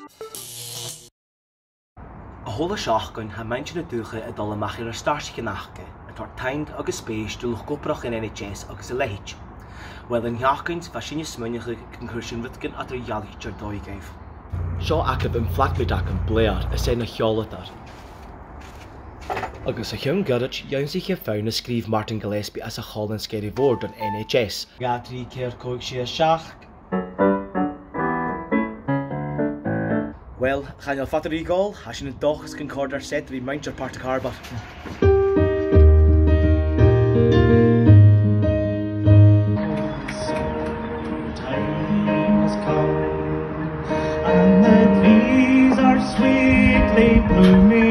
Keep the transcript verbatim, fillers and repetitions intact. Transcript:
A h-uile seachdain tha muinntir na dùthcha a' dol a-mach air an stairsnich aca, a' toirt taing agus spèis do luchd-obrach an N H S agus a leithid. Uill, an t-seachdain-sa bha sinne a' smaoineachadh gun cuir sinn rudeigin eadar-dhealaichte air dòigh dhuibh. Seo agaibh am flatmate agam, Blair, is e na sheòladair. Agus o chionn ghoirid, dh'ionnsaich e fonn a sgrìobh Martin Gillespie anns a' chòmhlan sgìre mhòr don N H S. Dhà, trì, ceithir, còig, sia, seachd. Uill, chan eil fada ri dhol, tha sinn an dòchas gun còrd ar set ri muinntir Port a' Chàrbair. Time has come, and the trees are sweetly blooming.